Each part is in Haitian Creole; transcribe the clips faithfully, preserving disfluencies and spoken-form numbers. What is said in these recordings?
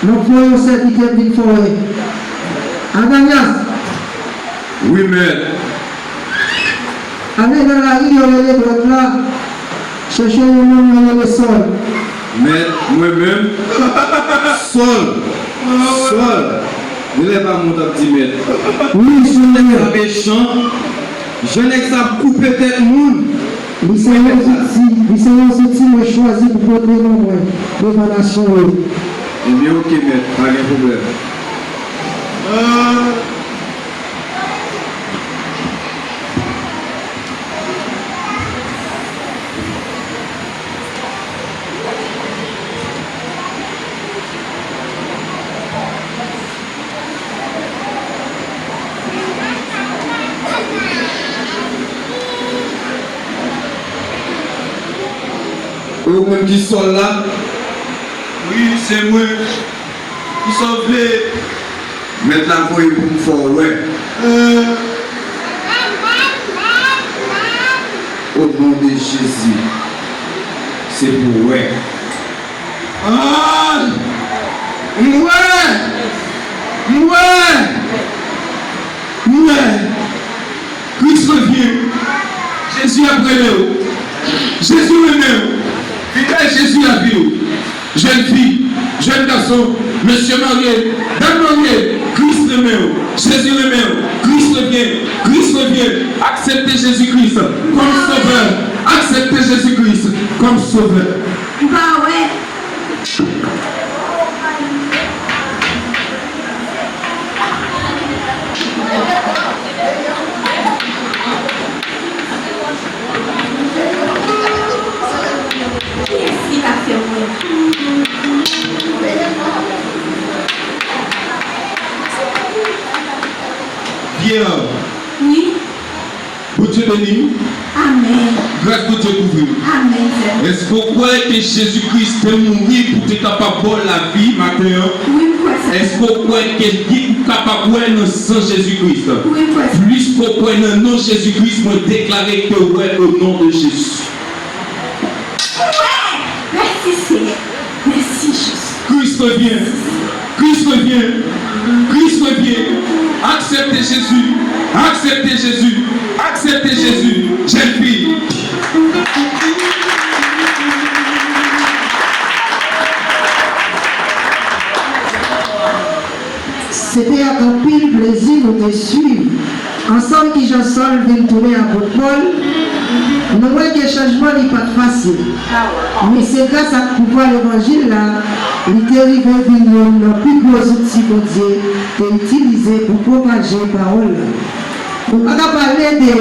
M ap voye yon sèvitè vin fè w wè. Ananyas! Wi, mèt. Ale nan lari yo rele dwat la, chèche yon nonm yo rele Sòl. Mèt, mwen menm? Sòl! Sòl! Genlè pa mwen w t ap di mèt. Wi, Senyè. Nèg sa mechan. Jan nèg sa ap koupe tèt moun. Li se yon zouti, li se yon zouti mwen chwazi pou pote nan mwen devan nasyon yo. Ebyen, oke, mèt, pa gen pwoblèm. E ou menm ki Sòl la? Wi, se mwen. Kisa w vle? Mèt la voye pou m fè w wè. O non de Jezi, se pou w wè. Ah! M wè! M wè! M wè! Kris revyen! Jezi ap rele w! Jezi renmen w! Vin bay Jezi lavi w! Jèn fi, jèn gason, mesye marye, dam marye, Kris renmen w! Jezi renmen w! Kris revyen! Kris revyen! Aksepte Jezi Kris kòm sovè! Aksepte Jezi Kris kòm sovè! M pa wè. Kiyès ki ka fè mwen? Pierre. Wi. Bondye beni w. Amèn. Gras Bondye kouvri w. Amèn, Senyè. Èske w kwè ke Jezi Kris te mouri pou te kapab ba w lavi maten an? Wi, m kwè sa. Èske w kwè ke li ou kapab wè nan san Jezi Kris? Wi, m kwè sa. Plis ke w kwè nan non Jezi Kris, mwen deklare ke w wè o non de Jezi. Mèsi, Senyè. Mèsi, Jezi. Kris revyen. Kris revyen. Kris revyen. Aksepte Jezi. Aksepte Jezi. Aksepte Jezi. Jèn fi. Se te ak anpil plezi nou te swiv ansanm kijan Sòl vin tounen apot Pòl. Nou wè ke chanjman li pa t fasil, men se gras ak pouvwa levanjil la, li te rive vin youn nan pi gwo zouti Bondye te itilize pou pwopaje pawòl la. Nou pa ka pale de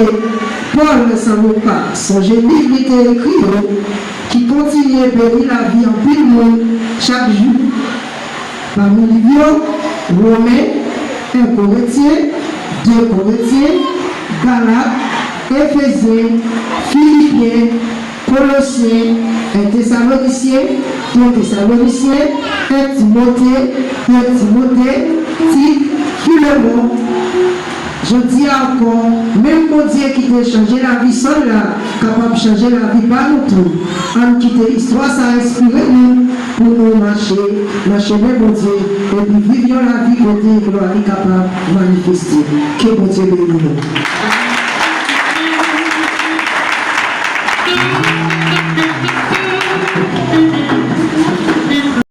Pòl san nou pa sonje liv li te ekri yo, ki kontinye beni lavi anpil moun chak jou. Pami liv yo, Women, en Korentyen, de Korentyen, Galat, Efezyen, Filipyen, Kolosyen, en Tesalonisyen, de Tesalonisyen, en Timote, de Timote, Tit, Filemon. Jodi a ankò, menm Bondye ki te chanje lavi Sòl la kapab chanje lavi pa nou tou. Ann kite istwa sa a enspire nou pou nou mache nan chemen Bondye epi viv yon lavi kote glwa li kapab manifeste. Ke Bondye beni nou.